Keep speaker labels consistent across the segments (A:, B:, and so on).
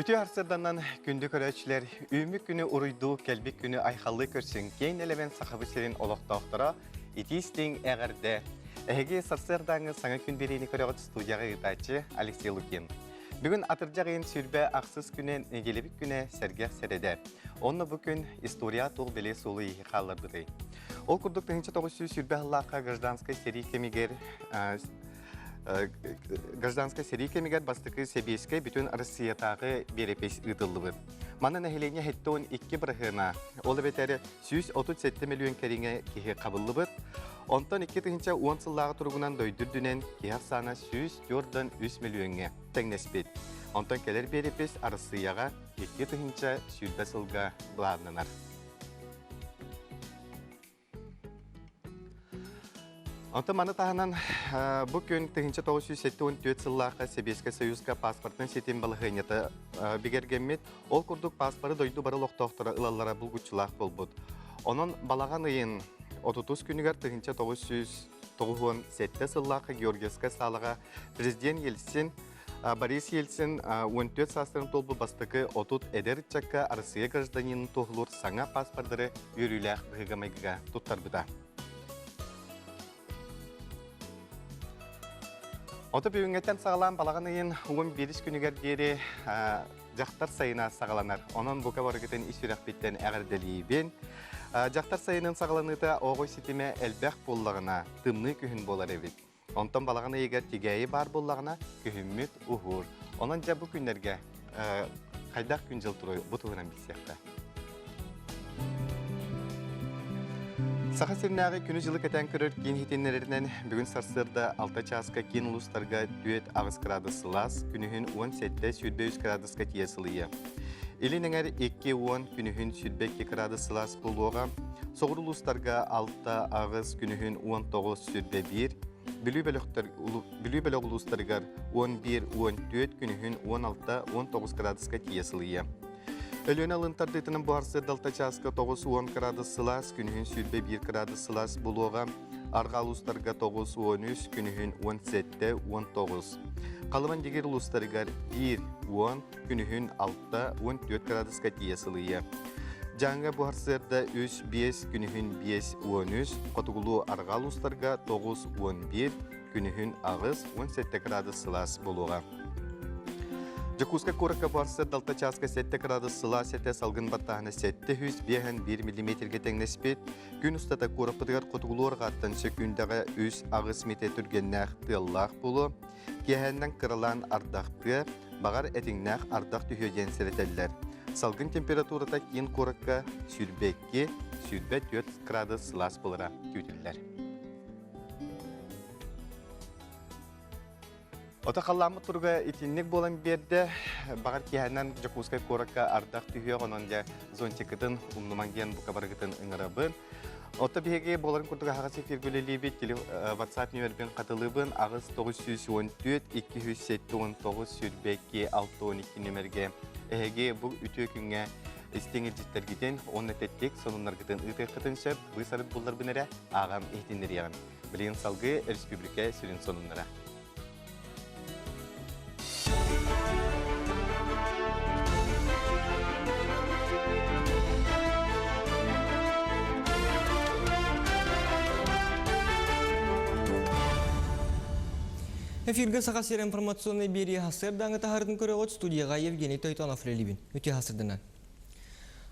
A: Үтүө сарсыарданан күндү көрөөччүлэр, үүммүт күнү уруйдуу, кэлбит күнү айхаллыы көрсүҥ киэҥ нэлэмэн Сахабыт сирин олохтоохторо итии-истиҥ эҕэрдэ! Эһиги сарсыардааҥҥы саҥа күн биэриини көрөҕүт студияҕа ыытааччы Алексей Лукин. Бүгүн атырдьах ыйын сүүрбэ ахсыс күнэ нэдиэлэбит күнэ сэргэх сэрэдэ. Онно бу күн история туох бэлиэ суолу-ииһи хаалларбытый? Ол курдук 1920 сыллаахха гражданскай сэрии кэмигэр гражданскай сэрии кэмигэр бастакы сэбиэскэй бүтүн Россиятааҕы биэрэпис ыытыллыбыт. Манна нэһилиэнньэ 72 бырыһыана, ол эбэтэр 137 миллион кэриҥэ киһи хабыллыбыт. Онтон 2010 сыллааҕы туругунан дойду үрдүнэн киһи ахсаана 104,3 миллиоҥҥа тэҥнэспит. Онтон кэлэр биэрэпис Арассыыйаҕа 2020 сылга былааннанар. Онтон маны таһынан бу күн 1974 сыллаахха Сэбиэскэй Союзка паспортын ситим балаһыанньата бигэргэммит. Ол курдук паспоры дойду бары олохтоохторо ылаллара булгуччулаах буолбут. Онон балаҕан ыйын 30 күнүгэр 1997 сыллаахха Георгиевскай саалаҕа президент Ельцин Борис Ельцин 14 саастарын туолбут бастакы 30 эдэр ыччакка Арассыыйа гражданинын туоһулуур саҥа паспордары үөрүүлээх быһыыга-майгыга туттарбыта. Ото бүгүҥҥэттэн саҕалаан балаҕан ыйын 11 күнүгэр диэри дьахтар сайына саҕаланар. Онон бука барыгытын ис сүрэхпиттэн эҕэрдэлиибин. Дьахтар сайынын саҕаланыыта оҕо ситимэ элбэх буоллаҕына, тымныы күһүн буолар эбит. Онтон балаҕан ыйыгар тигээйи баар буоллаҕына, күһүммүт уһуур. Онон дьэ бу күннэргэ хайдах күн-дьыл туруой бу туһунан билсиэххэ. Саха сиринээҕи күнү-дьылы кэтээн көрөр киин иһитиннэрэринэн бүгүн сарсыарда 6 чааска киин улуустарга 4-8 градус сылаас, күнүһүн 17-23 градуска тиийэ сылыйыа. Илин эҥэр 2-10, күнүһүн 22 градус сылаас буолуоҕа. Соҕуруу улуустарга 6-8, күнүһүн 19-21, Бүлүү бөлөхтөр Бүлүү бөлөх улуустарыгар 11-14, күнүһүн 16-19 градуска тиийэ сылыйыа. Өлүөнэ алын тардыытынан буһарсыар алта чааска 9-10 градус сылаас, күнүһүн 21 градус сылаас буолуоҕа. Арҕаа улуустарга 9-13, күнүһүн 17-19. Халыман Дигир улуустарыгар 1-10, күнүһүн 6-14 градуска тиийэ сылыйыа. Дьааҥыга бу сарсыарда 3-5, күнүһүн 5-13, хотугулуу арҕаа улуустарга 9-11, күнүһүн 8-17 градус сылаас буолуоҕа. Дьокуускай куоракка бу сарсыарда 6 чааска 7 градус сылаас этэ салгын баттааһына 705 миллиметргэ тэҥнэспит. Күн устата куораппытыгар хотугулуу арҕааттан сөкүүндэҕэ 3-8 миэтэ түргэннээх тыаллаах буолуо. Киэһээннэн кыралаан ардахтыа, баҕар этиҥнээх ардах түһүө диэн сэрэтэллэр. Салгын температурата киин куоракка 22, 24 градус сылаас буолара күүтүллэр. Ото халлааммыт туруга итинник буолан биэрдэ. Баҕар киэһэнэн Дьокуускай куоракка ардах түһүөх, онон дьэ зонтикытын умнумаҥ диэн бука барыгытын ыҥырабын. Отто биһиги буоларын курдук аһаҕас эфиргэ үлэлиибит. WhatsApp нүөмэрбин хатылыыбын 8 914 279 22 62 нүөмэргэ эһиги бу үтүө күҥҥэ истиҥ илдьиттэргитин уонна тэттик сонуннаргытын ыытыаххытын сөп. Быыс-арыт булларбын эрэ ааҕан иһитиннэриэҕим. Билигин салгыы республика сүрүн сонуннара.
B: Эфиргэ Саха сир информационнай биэрии сарсыардааҥы таһаарытын көрөҕүт студияҕа Евгений Тойтонов үлэлиибин. Үтүө сарсыарданан.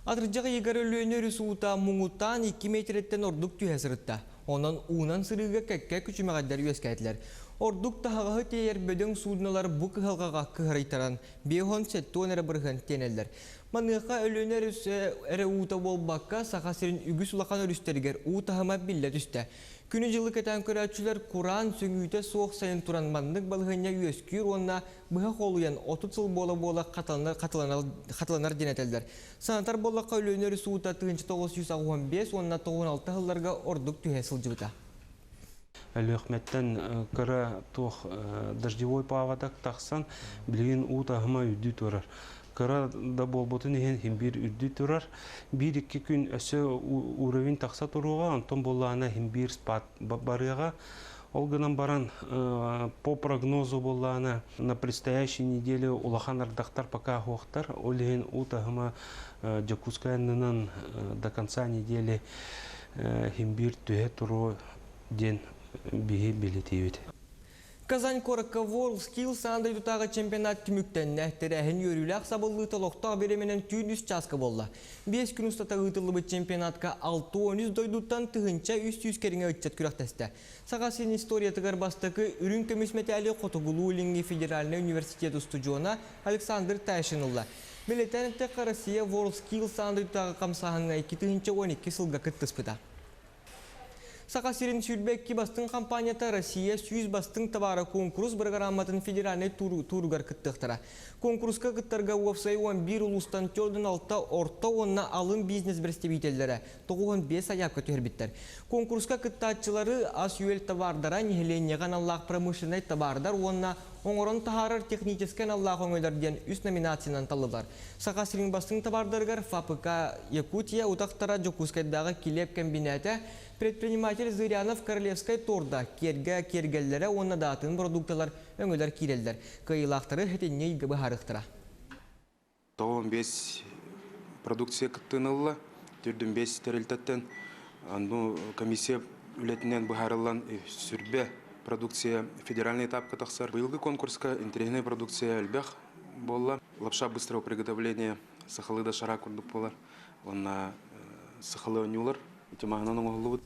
B: Атырдьах ыйыгар Өлүөнэ өрүс уута муҥутаан 2 миэтэрэттэн ордук түһэ сырытта. Онон уунан сырыыга кэккэ күчүмэҕэйдэр үөскээтилэр. Ордук таһаҕаһы тиэйэр бөдөҥ суудуналар бу кыһалҕаҕа кыһарыйтаран, 57 эрэ бырыһыан тиэнэллэр. Маныаха Өлүөнэ өрүс эрэ уута буолбакка, Саха сирин үгүс улахан өрүстэригэр уу таһыма биллэ түстэ. Күнү-дьылы кэтээн көрөөччүлэр кураан сөҥүүтэ суох сайын туран маннык балаһыанньа үөскүүр уонна быһа холуйан 30 сыл буола-буола хатыланар диэн этэллэр. Санатар буоллахха, Өлүөнэ өрүс уута 1985 уонна 96 сылларга ордук түһэ сылдьыбыта.
C: Өлүөхмэттэн кыра туох дождевой паводок тахсан, билигин уу таһыма үрдүү турар. Кыра да буолбутун иһин иһин биир үрдүү турар. Биир-икки күн өссө уровень тахса туруоҕа, онтон буоллаҕына иһин биир спад барыаҕа. Ол гынан баран, по прогнозу буоллаҕына, на предстоящей неделе улахан ардахтар пока суохтар. Ол иһин уу таһыма Дьокуускай аннынан до конца недели иһин биир түһэ туруо диэн биһи билэтиибит.
B: Казань куоракка WorldSkills аан дойдутааҕы чемпионат түмүктэннэ. Тэрээһин үөрүүлээх сабыллыыта олохтоох бириэмэнэн түүн үс чааска буолла. Биэс күн устата ыытыллыбыт чемпионатка 63 дойдуттан 1300 кэриҥэ ыччат күрэхтэстэ. Саха сирин историятыгар бастакы үрүҥ көмүс мэтээли Хотугулуу-Илиҥҥи федеральнай университет устудьуона Александр Тайшин ылла. Бэлиэтээн эттэххэ, Россия WorldSkills аан дойдутааҕы хамсааһыҥҥа 2012 сылга кыттыспыта. Саха сирин 22 бастыҥ хампаанньата Россия 100 бастыҥ табаара куонкурус бырагырааматын федеральнай тууругар кыттыахтара. Куонкуруска кыттарга уопсай 11 улуустан 46 орто уонна алын бизнес бэрэстэбиитэллэрэ 95 сайаапка түһэрбиттэр. Куонкуруска кыттааччылары ас-үөл табаардара, нэһилиэнньэҕэ аналлаах промышленнай табаардар уонна оҥорон таһаарар техническэй аналлаах өҥөлөр диэн үс номинациянан талыллар. Саха сирин бастыҥ табаардарыгар ФАПК Якутия утахтара Дьокуускайдааҕы килиэп кэмбинээтэ, предприниматель Зырянов Королевскай торда, киэргэ киэргэллэрэ уонна даатын продукталар өҥөлөр киирэллэр. Кыайыылаахтары итиннэ ыйга быһаарыахтара.
D: 95 продукция кыттыыны ылла. Төрдүн бес тэрилтэттэн ну, комиссия үлэтинэн быһаарыллан сүрбэ продукция федеральный этапка тахсар. Быйылгы конкурска интэриэһинэй продукция элбэх буолла. Лапша быстрого приготовления сахалыы да шара курдук буолар. Уонна сахалыы оонньуулар ити маһынан оҥоһуллубут.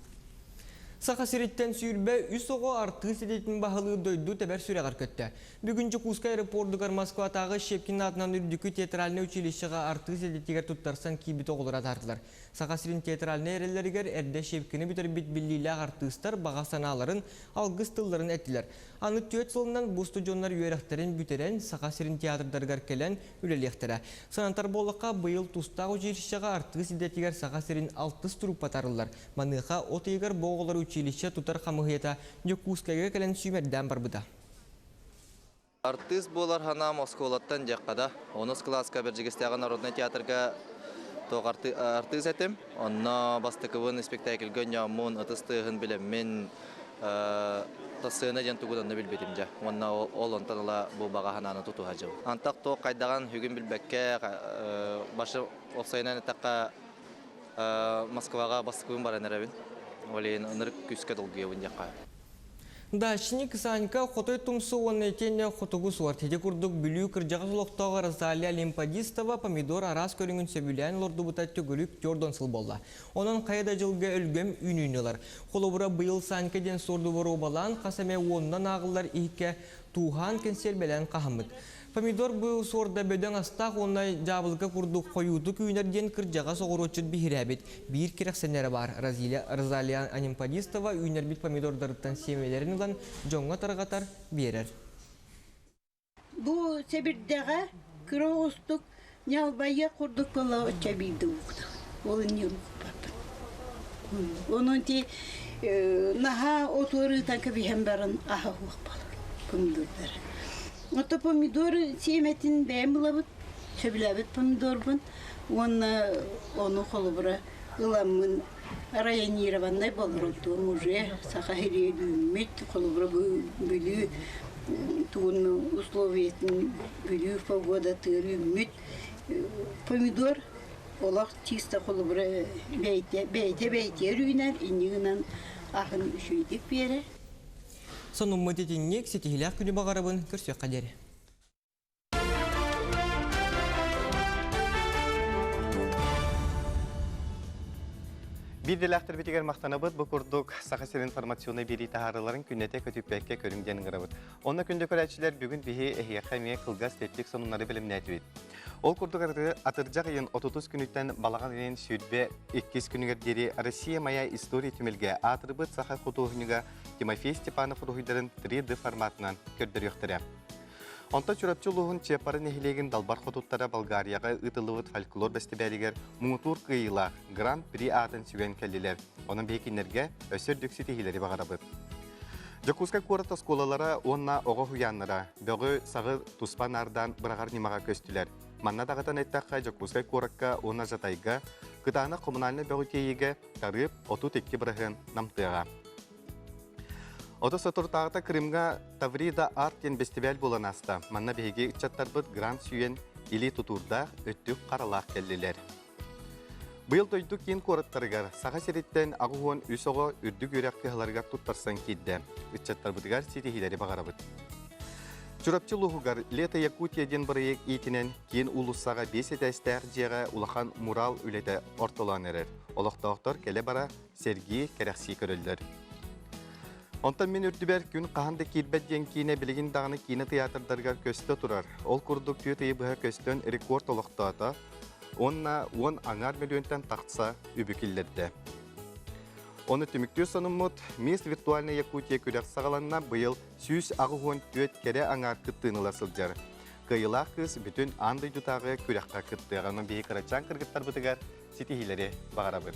B: Саха сириттэн 23 оҕо артыыс идэтин баһылыыр дойду тэбэр сүрэҕэр көттө. Бүгүн Дьокуускай аэропордугар Москватааҕы Щепкин аатынан Үрдүкү театральнай училищеҕа артыыс идэтигэр туттарсан киирбит оҕолор атаардылар. Саха сирин театральнай эрэллэригэр эрдэ Щепкини бүтэрбит биллиилээх артыыстар баҕа санааларын, алгыс тылларын эттилэр. Аны түөрт сылынан бу устудьуоннар үөрэхтэрин бүтэрэн, Саха сирин театрдарыгар кэлэн үлэлиэхтэрэ. Санатар буоллахха, быйыл тустаах училищеҕа артыыс идэтигэр Саха сирин алтыс труппата арыллар. Маныаха от ыйыгар бу оҕолор училище тутар хамыыһыйата Дьокуускайга кэлэн сүүмэрдээн барбыта.
E: Артыыс буолар санаам оскуолаттан диэххэ да. Онус кылааска Бэрдьигэстээҕи народнай театрга туох артыыс этим. Онно бастакыбын спектакльга оонньооммун, ытыс тыаһын билэммин, сцена диэн тугун онно билбитим дьэ. Уонна ол онтон ыла бу баҕа санааны тутуһа дьыл. Антах туох хайдаҕын бүгүн билбэккэ, башы уопсайынан эттэххэ, Москваҕа бастакыбын баран эрэбин. Ол иһин ынырык күүскэ долгуйабын диэххэ.
B: Дачник Санька Хотой Тумсу уонна итиэннэ Хотугу суорт. Ити курдук Бүлүү кырдьаҕас олохтооҕо Розалия Олимподистова помидор араас көрүҥүн сөбүлээн олордубута төгүрүк түөрт сыл буолла. Онон хайа да дьылга өлгөм үүнүүнү ылар. Холобура, быйыл Санька диэн суорду боруобалаан хас эмэ уонунан ааҕыллар иһиккэ тууһаан кэнсиэрбэлээн хаһаммыт. Помидор бу суорда бөдөҥ астаах уонна дьаабылыка курдук хойуутук үүнэр диэн кырдьаҕас оҕуруотчут биһирээбит. Биир кэрэхсэнэрэ баар Розалия Анемподистова үүнэрбит помидордарыттан сиэмэлэрин ылан дьоҥҥо тарҕатар, биэрэр.
F: Бу сэбирдэҕэ кыра оҕустук ньалбайыах курдук буола оччо биирдэ укту. Ол иннигэр укпаппын. Онон ти наһаа отуорыытан кэбиһэн баран аһа уох буолар помидордары. Ото помидор сиэмэтин бэйэм ылабыт, сөбүлээбит помидорбун уонна ону холобура ыламмын районированнай болорутуом уже саха сириэ үүммүт холобура Бүлүү тугун условиятын Бүлүү погодатыгар үүммүт помидор олох чисто холобура бэйэтэ бэйэтэ бэйэтигэр үүнэр инньэ гынан аһын үчүгэйдик биэрэр.
B: Сонуммут итинник ситиһиилээх күнү баҕарабын көрсүөххэ диэри.
A: Биирдэлээхтэрбитигэр махтанабыт. Бу курдук Саха сирин информационнай биэрии таһаарыыларын күннэтэ көтүппэккэ көрүҥ диэн ыҥырабыт. Онно күндү көрөөччүлэр бүгүн биһи эһиэхэ эмиэ кылгас тэттик сонуннары бэлэмнээтибит. Ол курдук атырдьах ыйын 30 күнүттэн балаҕан ыйын 22 күнүгэр диэри Россия моя история түмэлгэ аатырбыт саха худуоһунньуга Тимофей Степанов уруһуйдарын 3D форматынан көрдөрүөхтэрэ. Онтон Чурапчы улууһун Чыаппара нэһилиэгин далбар хотуттара Болгарияҕа ыытыллыбыт фольклор бэстибээлигэр муҥутуур кыайыылаах Гран-при аатын сүгэн кэллилэр. Онон биһи кинилэргэ өссө үрдүк ситиһиилэри баҕарабыт. Дьокуускай куорат оскуолалара уонна оҕо уһуйааннара бөҕү-саҕы туспа наардаан быраҕар ньымаҕа көстүлэр. Манна даҕатан эттэххэ, Дьокуускай куоракка уонна Жатайга кытаанах коммунальнай бөҕү тиэйиигэ тарыып 32 бырыһыан намтыаҕа. Ото соторутааҕыта Крымҥа Таврида Арт диэн бэстибээл буолан ааста. Манна биһиги ыччаттарбыт грант сүүйэн илии тутуурдаах, өттүк харалаах кэллилэр. Быйыл дойду киин куораттарыгар Саха сириттэн 83 оҕо үрдүк үөрэх кыһаларыгар туттарсан киирдэ. Ыччаттарбытыгар ситиһиилэри баҕарабыт. Чурапчы улууһугар «Лето Якутия» диэн бырайыак иитинэн киин уулуссаҕа биэс этээстээх дьиэҕэ улахан мурал үлэтэ ортолоон эрэр. Олохтоохтор кэлэ-бара сэргии, кэрэхсии көрөллөр. Онтон мин үрдүбэр күн хаһан да киирбэт диэн киинэ билигин даҕаны киинэ тыйаатырдарыгар көстө турар. Ол курдук түөрт ыйы быһа көстөн рекорд олохтоото уонна уон аҥаар мөлүйүөнтэн тахса үбү киллэрдэ. Ону түмүктүүр сонуммут Мисс Виртуальная Якутия күрэх саҕаланна быйыл 184 кэрэ аҥаар кыттыыны ыла сылдьар. Кыайыылаах кыыс бүтүн аан дойдутааҕы күрэххэ кыттыаҕа. Онон биһи кырачаан кыргыттарбытыгар ситиһиилэри баҕарабыт.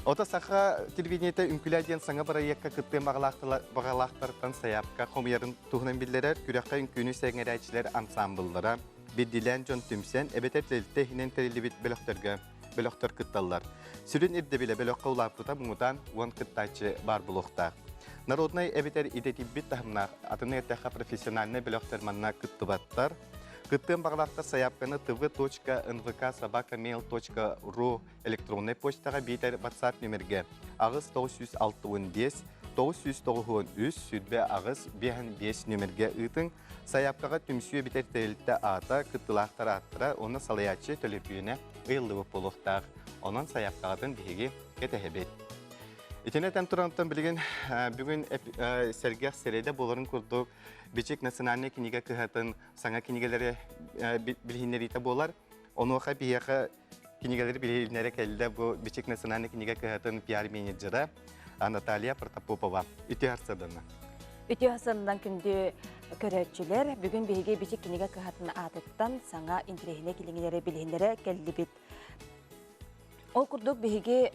A: Ото саха телевидениетэ үҥкүлээ диэн саҥа бырайыакка кыттыан баҕалаахтартан сайаапка хомуйарын туһунан биллэрэр. Күрэххэ үҥкүүнү сэҥээрээччилэр ансаамбыллара, биирдиилээн дьон түмсэн, эбэтэр тэрилтэ иһинэн тэриллибит бөлөхтөргө бөлөхтөр кытталлар. Сүрүн ирдэбилэ бөлөххө улааппыта муҥутаан уон кыттааччы баар буолуохтаах. Народнай эбэтэр идэтийбит таһымнаах атын эттэххэ профессиональнай бөлөхтөр манна кыттыбаттар. Кыттыан баҕалаахтар сайаапканы tv.nvk.sobakamail.ru электроннай почтаҕа биитэр WhatsApp нүмергэ 8 965 993 28 55 нүмергэ ыытыҥ. Сайаапкаҕа түмсүү эбэтэр тэрилтэ аата, кыттыылаахтар ааттара уонна салайааччы төлөпүөнэ ыйыллыбыт буолуохтаах. Онон сайаапкаҕытын биһиги кэтэһэбит. Итини этэн турантан билигин бүгүн сэргэх сэрэдэ буоларын курдук Бичик национальнай кинигэ кыһатын саҥа кинигэлэри билиһиннэриитэ буолар. Онуоха биһиэхэ кинигэлэри билиһиннэрэ кэллэ бу Бичик национальнай кинигэ кыһатын пиар-менеджера Наталья Протопопова. Үтүө харсыданна.
G: Үтүө харсыданнан күндү көрөөччүлэр, бүгүн биһиги Бичик кинигэ кыһатын аатыттан саҥа интэриэһинэй кинигэлэри билиһиннэрэ кэллибит. Ол курдук биһиги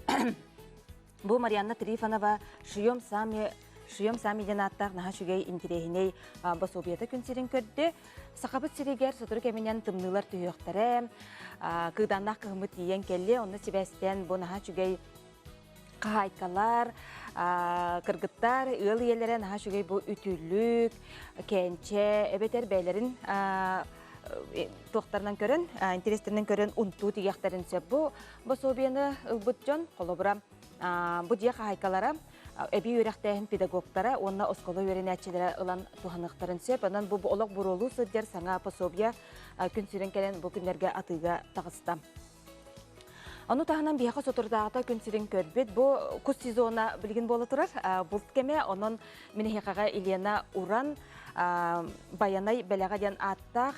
G: Бу Марианна Трифонова «Шьем сами Шьем сами» диэн ааттаах наһаа үчүгэй интириэһинэй босуобуйата күн сирин көрдө. Сахабыт сиригэр сотору кэминэн тымныылар түһүөхтэрэ, кыыдааннаах кыһыммыт тиийэн кэллэ. Онно сибээстээн бу наһаа үчүгэй хаһаайкалар, кыргыттар, ыал ийэлэрэ наһаа үчүгэй бу үтүлүк, кэнчэ эбэтэр бэйэлэрин туохтарынан көрөн, интэриэстэринэн көрөн унтуу тигиэхтэрин сөп. Бу Босуобуйаны ылбыт дьон, холобура, бу дьиэ хаһаайкалара, эбии үөрэхтээһин педагогтара уонна оскуола үөрэнээччилэрэ ылан туһаныахтарын сөп. Онон бу олох буруолуу сылдьар саҥа пособие күн сирин кэлэн бу күннэргэ атыыга таҕыста. Ону таһынан биһиэхэ соторутааҕыта күн сирин көрбүт бу кус сезона билигин буола турар. Булт кэмэ, онон мин эһиэхэҕэ Елена Уран Байанай бэлэҕэ диэн ааттаах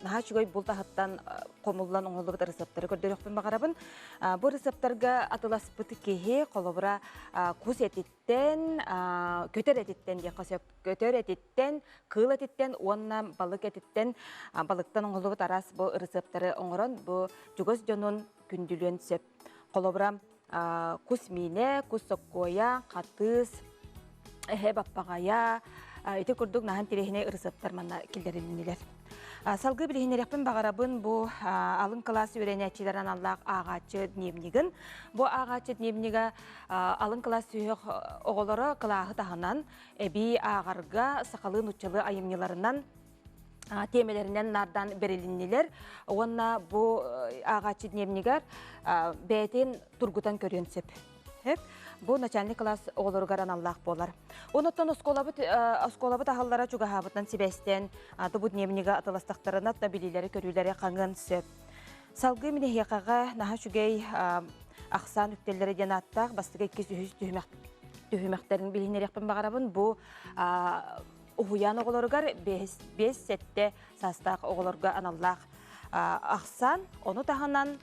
G: наһаа үчүгэй булт аһыттан хомуллан оҥоһуллубут ырысыаптары көрдөрүөхпүн баҕарабын. Бу ырысыаптарга атыласпыт киһи холобура кус этиттэн, көтөр этиттэн диэххэ сөп. Көтөр этиттэн, кыыл этиттэн уонна балык этиттэн, балыктан оҥоһуллубут араас бу ырысыаптары оҥорон бу чугас дьонун күндүлүөн сөп. Холобура кус миинэ, кус соккуойа, хатыыс, эһэ баппаҕайа, ити курдук наһан тирэһинэй ырысыаптар манна киллэрилиннилэр. Салгыы билиһиннэриэхпин баҕарабын бу алын кылаас үөрэнээччилэр аналлаах ааҕааччы дневнигын. Бу ааҕааччы дневнига алын кылаас сүһүөх оҕолоро кылааһы таһынан эбии ааҕарга сахалыы нуччалыы айымньыларынан тиэмэлэринэн наардаан бэрилиннилэр уонна бу ааҕааччы дневнигэр бэйэтин тургутан көрүөн сөп. Бу начальник класс оҕолоругар аналлаах буолар. Онуттан оскуолабыт оскуолабыт аһыллара чугаһаабытынан сибээстээн бу дневнига атыластахтарына да билиилэри көрүүлэри хаҥыан сөп. Салгыы мин эһиэхэҕэ наһаа үчүгэй ахсаан үктэллэрэ диэн ааттаах бастакы иккис үһүс түһүмэх түһүмэхтэрин билиһиннэриэхпин баҕарабын. Бу уһуйаан оҕолоругар 5-7 саастаах оҕолорго аналлаах ахсаан, ону таһынан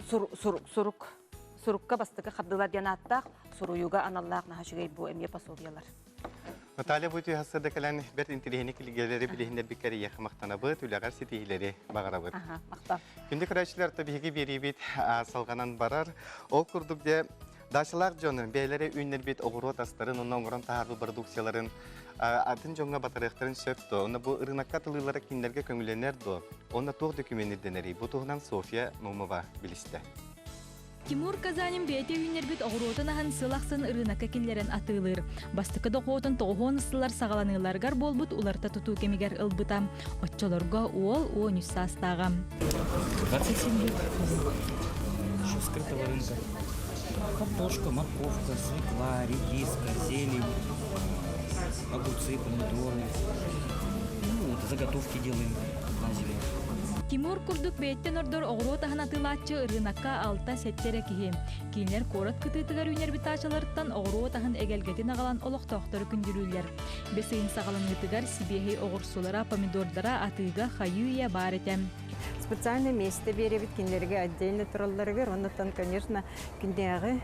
G: сурук сурукка бастакы хардыылар диэн ааттаах суруйууга аналлаах наһаа үчүгэй бу эмиэ пособиелар.
A: Наталья бу үтүө сырда кэлэн бэрт интэриэһинэй кинигэлэри билиһиннэрбиккэр эйиэхэ махтанабыт, үлэҕэр ситиһиилэри баҕарабыт.
G: Махтал.
A: Күндү көрөөччүлэр, биһиги биэриибит салҕанан барар. Ол курдук дьэ Дачалаах дьон бэйэлэрэ үүннэрбит оҕуруот астарын уонна оҥорон таһаарбыт продукцияларын атын дьоҥҥо батарыахтарын сөп дуо? Онно бу ырыынакка атылыылара кинилэргэ көҥүлэнэр дуо? Уонна туох дөкүмүөн ирдэнэрий? Бу туһунан Софья Наумова билистэ.
H: Тимур Казанин бэйэтэ үүннэрбит оҕуруотун аһын сыл ахсын ырыынакка киллэрэн атыылыыр. Бастакы дохуотун тоҕуһуон сыллар саҕаланыыларыгар буолбут уларыта тутуу кэмигэр ылбыта. Оччолорго уол 13 саастааҕа.
I: 27 лет еще скрытого рынка. Картошка, морковка, свекла, редиска, зелень, огурцы, помидоры. Ну, вот, заготовки делаем на зиму.
H: Тимур курдук бэйэттэн ордор оҕуруот аһын атыылааччы ырыынакка алта-сэттэ эрэ киһи. Кинилэр куорат кытыытыгар үүнэрбит даачаларыттан оҕуруот аһын эгэлгэтин аҕалан олохтоохтору күндүлүүллэр. Бэс ыйын саҕаланыытыгар сибиэһэй оҕурсулара, помидордара атыыга хайыы-үйэ баар этэ.
J: Специальное место биэрэбит кинилэргэ отдельно туралларыгар, оннуттан, конечно, күннээҕи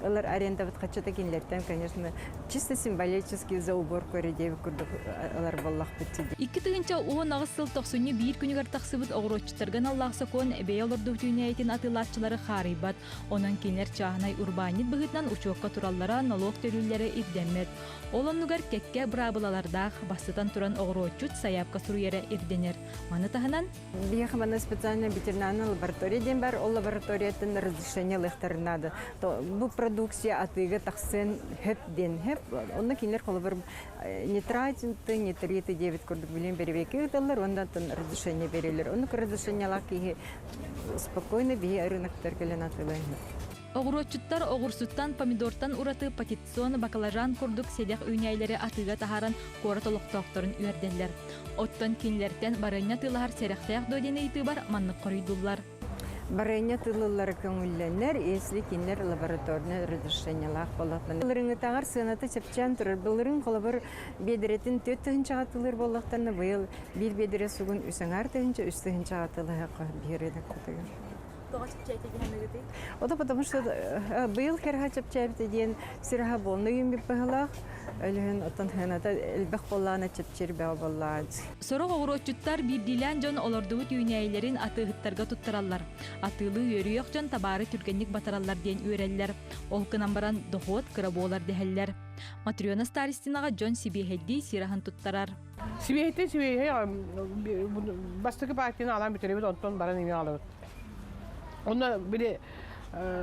J: ылар арендабыт хаччыта кинилэртэн, конечно, чисто символический за уборку эрэ диэбит курдук ылар буоллахпыт дии.
H: 2018 сыл тохсунньу биир күнүгэр тахсыбыт оҕуруотчуттарга аналлаах сокуон бэйэ олордубут үүнээйитин атыылааччылары хаарыйбат. Онон кинилэр чааһынай урбаанньыт быһыытынан учуокка тураллара, нолуок төлүүллэрэ ирдэммэт. Ол оннугар кэккэ быраабылалардаах, бастатан туран оҕуруотчут сайаапка суруйара ирдэнэр. Маны таһынан
J: Биһиэхэ манна специальная ветеринарная лаборатория диэн бар. Ол лабораторияттан разрешение ылыахтарын наада. Бу продукция атыыга тахсыан хөп диэн хөп. Онно кинилэр холобур нитраты, нитриты диэбит курдук билин бэрэбиэркэ ыыталлар уонна разрешение берэллэр. Оннук разрешениелаах киһи спокойно биһи рыноктар кэлэн атыылаан
H: Оҕуруотчуттар оҕурсуттан, помидортан ураты патиссон, баклажан курдук сэдэх үүнээйилэри атыыга таһааран куорат олохтоохторун үөрдэллэр. Оттон кинилэртэн барыанньа атыылаһар сэрэхтээх дуо диэн ыйытыыбар маннык хоруйдууллар.
J: Барыанньа атыылыыллара көҥүллэнэр, если кинилэр лабораторнай разрешениелаах буоллахтарына. Былырыҥҥытааҕар сыаната чэпчээн турар. Былырыын холобур биэдэрэтин 4 тыһыынчаҕа атыылыыр буоллахтарына, быйыл биир биэдэрэ сугун үс аҥаар тыһыынча, 3 тыһыынчаҕа атыылаһыахха биир редакторыгар.
H: Тоҕо чэпчээтэ диһаныгытый?
J: Ото потому что быйыл кэрэ чэпчээбитэ диэн сираха буолна үүммүт быһылаах. Өлүһүн оттон хыната элбэх буоллаана чэпчиир бөҕө буоллаан.
H: Сорох оҕуруотчуттар биирдиилээн дьон олордубут үүнээйилэрин атыыһыттарга туттараллар. Атыылыы үөрүйэх дьон табаары түргэнник батараллар диэн үөрэллэр. Ол гынан баран дохуот кыра буолар дэһэллэр. Матрена Старостинаҕа дьон сибиэһэйдии сир аһын туттарар.
K: Сибиэһэйтэн сибиэһэй бастакы партияны алаан бүтэрэбит, онтон баран эмиэ аҕалабыт. Онно били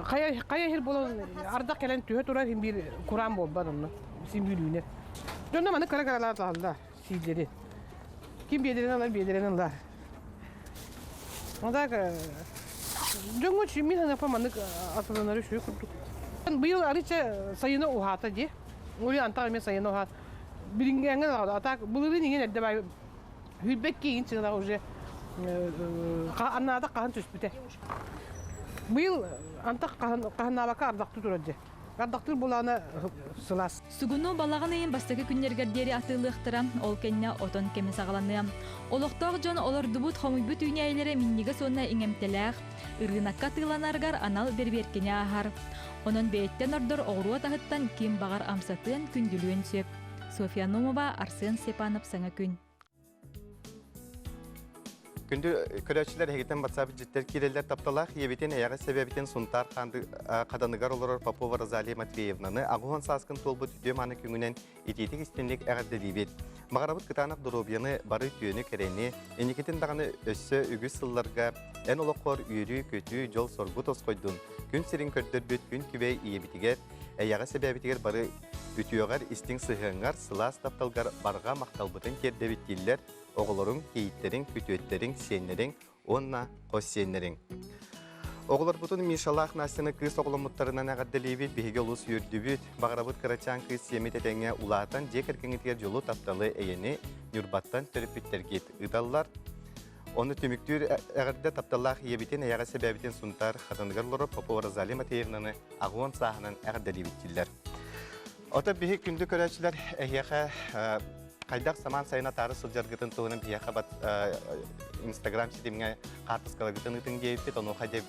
K: хайа хайа иһир буолан ардах кэлэн түһэ турар иһин биир кураан буолбат онно син биир үүнэр. Дьонно маны кыра кыралаан талаллар сииллэри. Ким биэдэрин алар биэдэрин ылар. Ну так дьоҥҥо мин санапа маннык атыланары үчүгэй курдук. Быйыл арыча сайына уһаата дии. Ули антах эмиэ сайына уһаат. Билиҥҥээҥҥэ даҕаны, а так былырыын иҥин эрдэ баай хүрбэт киин сыала уже аннаата хаһан түспүтэ. Быйыл антах хаһаннаабакка ардахтыы турар дьэ. Ардахтыыр булаана сылаас.
H: Сугуну балаҕан ыйын бастакы күннэригэр диэри атыылыахтара, ол кэннэ отон кэмэ саҕаланыа. Олохтоох дьон олордубут, хомуйбут үүнээйилэрэ минньигэс уонна иҥэмтэлээх, ырыынакка атыыланарыгар анал бэрэбиэркэни ааһар. Онон бэйэттэн ордор оҕуруот аһыттан ким баҕар амсатыан, күндүлүөн сөп. Софья Нумова, Арсен Степанов Саҥа күн.
A: Күндү көрөөччүлэр эһигитэн WhatsApp дьиттэр киирэллэр тапталаах ийэбитин эйэҕэс эбэбитин Сунтаар хаданыгар олорор Попова Розалия Матвеевнаны аҕыһон сааскын туолбут үтүө мааны күҥүнэн итиитик истинник эҕэрдэлиибит. Баҕарабыт кытаанах доруобуйаны, бары үтүөнү, кэрэни, инникитин даҕаны өссө үгүс сылларга эн олоххор үөрүү-көтүү, дьол-соргу тосхойдун, күн сирин көрдөрбүт күн күбэй ийэбитигэр, эйэҕэс эбээбитигэр бары үтүөҕэр, истиҥ сыһыаҥҥар, сылаас тапталгар барҕа махталбытын тиэрдэбит дииллэр оҕолоруҥ, кийииттэриҥ, күтүөттэриҥ, сиэннэриҥ уонна хос сиэннэриҥ. Оҕолорбутун Мишалаах Настяны кыыс оҕоломмуттарынан эҕэрдэлиибит, биһиги олус үөрдүбүт. Баҕарабыт кырачаан кыыс сиэммит этэҥҥэ улаатан, дьиэ кэргэҥҥитигэр дьолу, тапталы, эйэни Ньурбаттан төрөппүттэргит ыыталлар. Ону түмүктүүр эҕэрдэ тапталлаах ийэбитин, эйэҕэс эбээбитин Сунтаар хатаныгар олорор Попова Розалия Матвеевнаны аҕыон сааһынан эҕэрдэлиибит дииллэр. Ото биһи күндү көрөөччүлэр эһиэхэ хайдах самаан сайын атаары сылдьаргытын туһунан биһиэхэ Инстаграм ситимҥэ хаартыскаларгытын ыытыҥ диэбиппит. Онуоха дьэ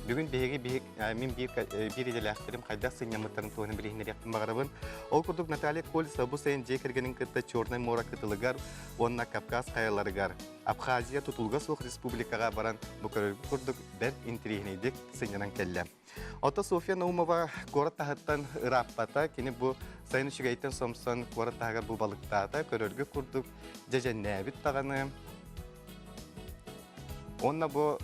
A: бүгүн биһиги биһик мин биир биир идэлээхтэрим хайдах сынньаммыттарын туһунан билиһиннэриэхпин баҕарабын. Ол курдук Наталья Кольцева бу сайын дьиэ кэргэнин кытта Чернай муора кытылыгар уонна Кавказ хайаларыгар Абхазия тутулуга суох республикаҕа баран бу көрөргүт курдук бэрт интириэһинэйдик сынньанан кэллэ. Ото Софья Наумова куорат таһыттан ырааппата, кини бу сайын үчүгэйтэн сомсон куорат таһыгар бу балыктаата, көрөргө курдук дьэдьэннээбит даҕаны. Уонна бу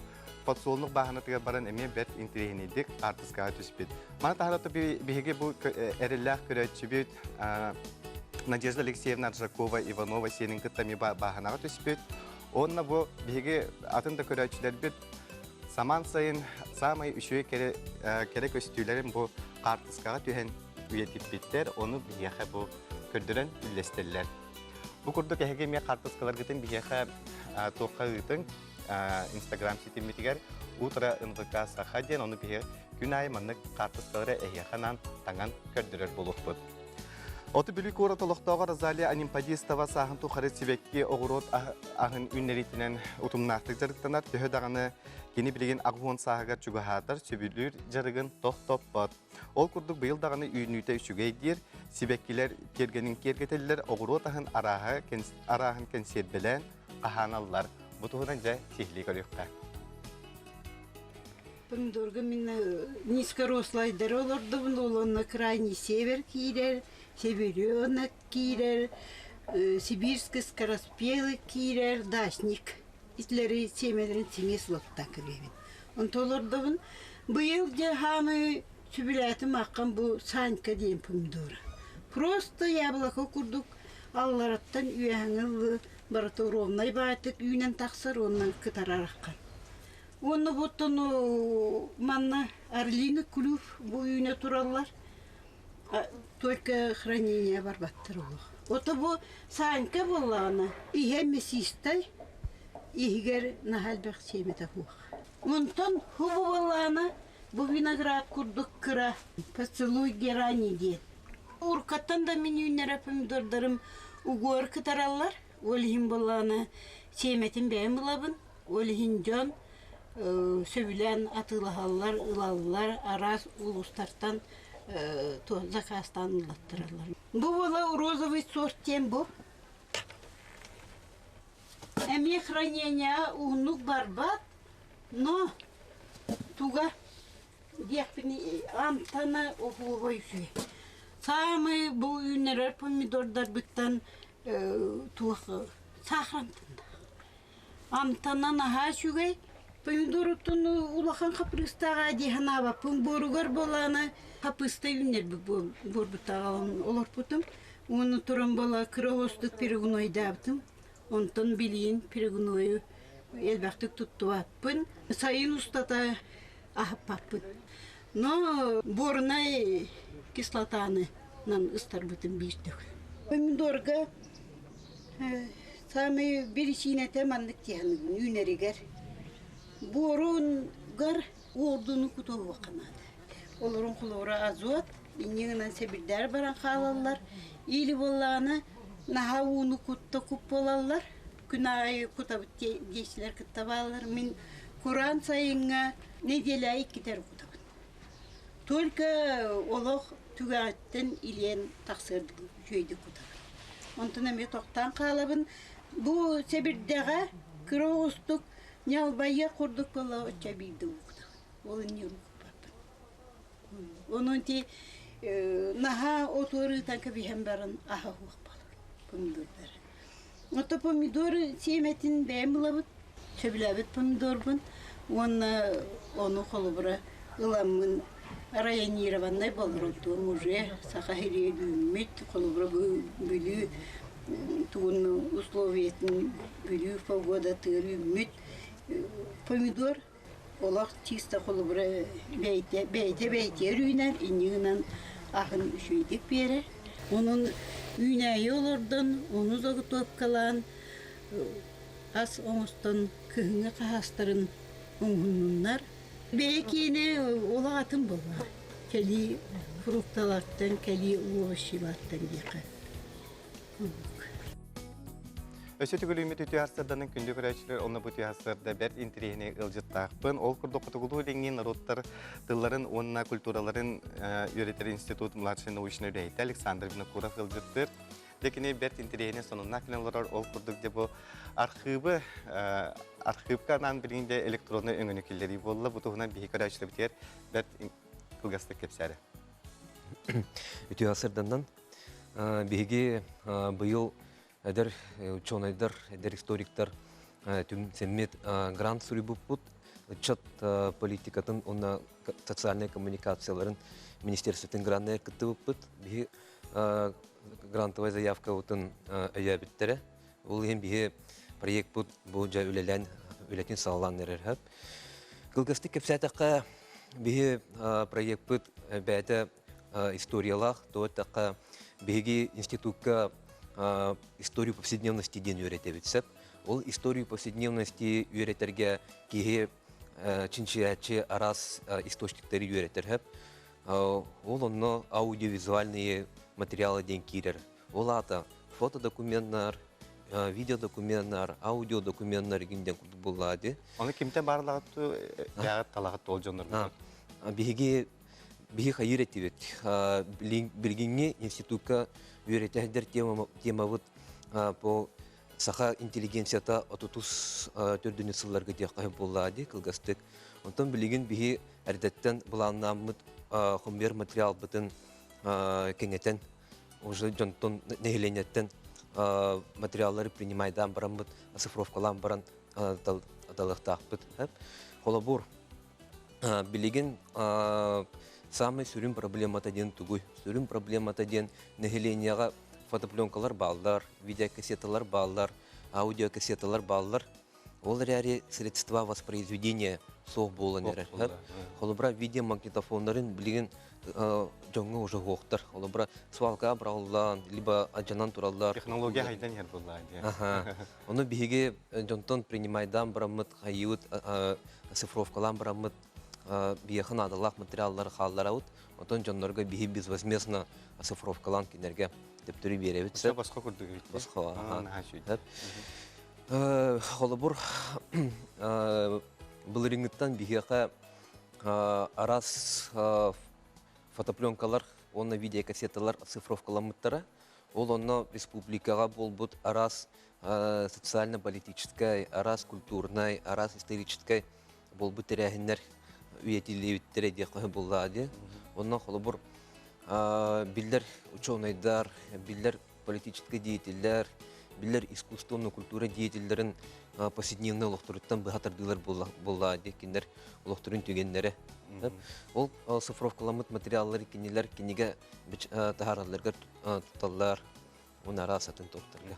A: подсолнух бааһынатыгар баран эмиэ бэрт интэриэһинэйдик хаартыскаҕа түспүт. Маны таһынан биһиги бу эрэллээх көрөөччүбүт Надежда Алексеевна Аржакова Иванова сиэнин кытта эмиэ бааһынаҕа түспүт. Уонна бу биһиги атын да көрөөччүлэрбит самаан сайын саамай үчүгэй кэрэ, кэрэ көстүүлэрин бу хаартыскаҕа түһэн үйэтиппиттэр, ону биһиэхэ бу көрдөрөн үллэстэллэр. Бу курдук эһиги эмиэ хаартыскаларгытын биһиэхэ туохха ыытыҥ Инстаграм ситиммитигэр утро НВК Саха диэн ону биһи күн аайы маннык хаартыскалары эһиэхэ анаан таҥан көрдөрөр буолуохпут. Оту Бүлүү куорат олохтооҕо Розалия Анимпадистова сааһын тухары сибэкки оҕуруот аһын үүннэриитинэн утумнаахтык дьарыктанар. Төһө даҕаны кини билигин 80 сааһыгар чугаһаатар, сөбүлүүр дьарыгын тохтоппот. Ол курдук быйыл даҕаны үүнүүтэ үчүгэй диир, сибэккилэр киэргэнин киэргэтэллэр, оҕуруот аһын арааһа арааһын кэнсиэрбэлээн хаһааналлар. Бу туһунан дьэ сиһилии көрүөххэ.
F: Помидорга мин низкорослайдары олордубун, ол онно крайний север киирэр, северенок киирэр, сибирский скороспелый киирэр, дачник. Итилэри сиэмэлэрин симиэс лоттан кэбиһэбин. Онто олордобун. Быйыл дьэ хаамыы сөбүлээтим ааххан бу Санька диэн помидора. Просто яблоко курдук аллараттан үөһэҥи ыллыы барыта ровнай баайтык үүнэн тахсар уонна кытарар аххан. Уонна буттан манна орлиный клюв бу үүнэ тураллар. Только хранение барбаттар олох. Ото бу Санька буоллаҕына иһэ мясистай, иһигэр наһаа элбэх сиэмэтэ суох. Онтон хубу буоллаҕына бу виноград курдук кыра поцелуй герани диэн. Уркаттан да мин үүннэрэ помидордарым угуор кытараллар. Ол иһин буоллаҕына сиэмэтин бэйэм ылабын. Ол иһин дьон сөбүлээн атыылаһаллар, ылаллар, араас улуустартан заказтаан ылаттараллар. Бу буола розовый сорт диэн бу. Эмиэ хранение уһуннук барбат, но туга диэхпин амтана оһуобай үчүгэй. Саамай бу үүннэрэр помидордарбыттан туох саахар амтаннаах. Амтана наһаа үчүгэй. Помидоруттан улахан хаппыыстааҕа дии санаабаппын. Буоругар буолаана хаппыыста үүннэрбит буорбуттааҕа олорпутум. Уонна туран буола кыра оҕустук перегнойдаабытым. Онтон билигин перегнойу элбэхтик туттубаппын. Сайын устата аһаппаппын. Но буорунай кислотаны ыстарбытым биир төгүл. Помидорга Саамай биричиинэтэ маннык диэхин үүнэригэр буоругар уордуну кутуруохха наада. Олорун холобура азот, инньэ гынан сэбирдээр баран хаалаллар. Или буоллаҕына наһаа ууну кутта куп буолаллар. Күн аайы кутабыт диэчилэр кытта бааллар. Мин кураан сайыҥҥа нэдиэлэ иккитэ кутабын. Только олох түгэҕиттэн илиэн тахсыар үчүгэйдик кутабын. Онтон эмиэ тохтоон хаалабын. Бу сэбирдэҕэ кыра оҕустук ньалбайыах курдук буола оччо биирдэ уукутабын. Ол инньэ уукуппаппын. Онон ити наһаа от ыарыытан кэбиһэн баран аһа суох буолар помидордары. Ото помидор сиэмэтин бэйэм ылабыт, сөбүлээбит помидорбун уонна ону холобура ыламмын районированнай болротуом уже саха сиригэр үүммүт, холобура Бүлүү тугун условиятын Бүлүү погодатыгар үүммүт помидор олох чисто холобура бэйэтэ бэйэтэ бэйэтигэр үүнэр инньэ гынан аһын үчүгэйдик биэрэр. Онон үүнээйи олордон, ону заготовкалаан ас оҥостон кыһыҥҥы хаһаастарын оҥоһуннуннар. Бэйэ киэнэ олох атын буолла. Кэлии фрукталартан, кэлии овощилартан диэххэ.
A: Өссө төгүлүммүт үтүө сарсыарданын күндү көрөөччүлэр онно бу үтүө сарсыарда бэрт интэриэһинэй ыалдьыттаахпын. Ол курдук Хотугулуу Илиҥҥи норуоттар тылларын уонна культураларын үөрэтэр институт младшай научнай үлэһитэ Александр Винокуров ыалдьыттыыр. Дьэ кини бэрт интэриэһинэй сонуннаах кэлэн олорор. Ол курдук дьэ бу архыыбы архыыпка анаан билигин дьэ электроннай өҥөнү киллэрии буолла. Бу туһунан биһи көрөөччүлэрбитигэр бэрт кылгастык кэпсээрэ.
L: Үтүө сарсыарданнан Биһиги быйыл эдэр учуонайдар, эдэр историктар түмсэммит грант суруйбуппут. Ыччат политикатын уонна социальнай коммуникацияларын министерствотын гранныгар кыттыбыппыт. Биһи грантовай заявкабытын өйөөбүттэрэ. Ол иһин биһи проектпыт бу дьэ үлэлээн үлэтин саҕалаан эрэр сөп. Кылгастык кэпсээтэххэ, биһи проектпыт бэйэтэ историялаах, то эттэххэ, биһиги институкка историю повседневности диэн үөрэтэбит сөп. Ол историю повседневности үөрэтэргэ киһи чинчийээччи араас источниктары үөрэтэр сөп. Ол онно аудиовизуальные материалы диэн киирэр. Ол аата фотодокуменнар, видеодокуменнар, аудиодокуменнар игин диэн курдук буоллаа дии.
A: Оны кимтэн баарлаҕыт бэҕэт талаҕыт ол дьоннор
L: Биһиги биһи хайыр этибит. Билигиҥҥи институкка үөрэтэр темабыт по саха интеллигенцията отутус төрдүнү сылларга диэххэ буоллаа дии кылгастык. Онтон билигин биһи эрдэттэн былааннааммыт хомуйар материалбытын кэҥэтэн уже дьонтон нэһилиэнньэттэн материаллары принимайдаан бараммыт оцифровкалаан баран талыахтаахпыт. Холобур, билигин самый сүрүн проблемата диэн тугуй? Сүрүн проблемата диэн нэһилиэнньэҕэ фотопленкалар бааллар, видеокассеталар бааллар, аудиокассеталар бааллар. Ол эрээри средства воспроизведения суох буолан эрэр. Холобура, видеомагнитофоннарын билигин дьоҥҥо уже уһуохтар. Холобура, свалкаҕа быраҕыллан, либо адьанан тураллар.
A: Технология хайдан иһэр буоллаа дии.
L: Ону биһиги дьонтон принимайдаан бараммыт, хайыыбыт, оцифровкалаан бараммыт, биһиэхэ наадалаах материаллары хаалларабыт. Онтон дьоннорго биһи безвозмездно оцифровкалаан кинилэргэ төптөрү биэрэбит.
A: Босхо курдук эбит.
L: Босхо. Холобур, былырыыҥҥыттан биһиэхэ араас фотопленкалар уонна видеокассеталар оцифровкаламмыттара. Ол онно республикаҕа буолбут араас социально-политическай, араас культурнай, араас историческай буолбут тэрээһиннэр үйэтиллибиттэрэ диэххэ буоллаҕа дии. Онно холобур биллэр учуонайдар, биллэр политическай деятеллэр, биллэр искусственная культура деятеллэрин повседневный олохторуттан быһа тардыылар буоллаҕа дии кинилэр олохторун түгэннэрэ. Ол цифровкаламмыт материаллары кинилэр кинигэ таһааралларыгар тутталлар, уонна араас атын туохтарга.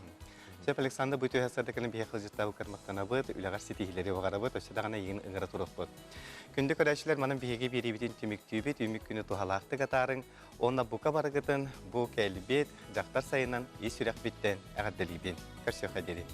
A: Сөп Александр бу түһэ сырдыкыны биһиэхэ сылдьыттаабы кырмактанабыт, үлэҕэр ситиһиилэри баҕарабыт, өссө даҕаны эйигин ыҥыра туруохпут. Күндү көрөөччүлэр, манан биһиги биэриибитин түмүктүүбүт, үүмүк күнү туһалаахтык атаарыҥ, уонна бука барыгытын бу кэлбит дьахтар сайынан ис сүрэхпиттэн эҕэрдэлиибин. Көрсүөххэ диэри.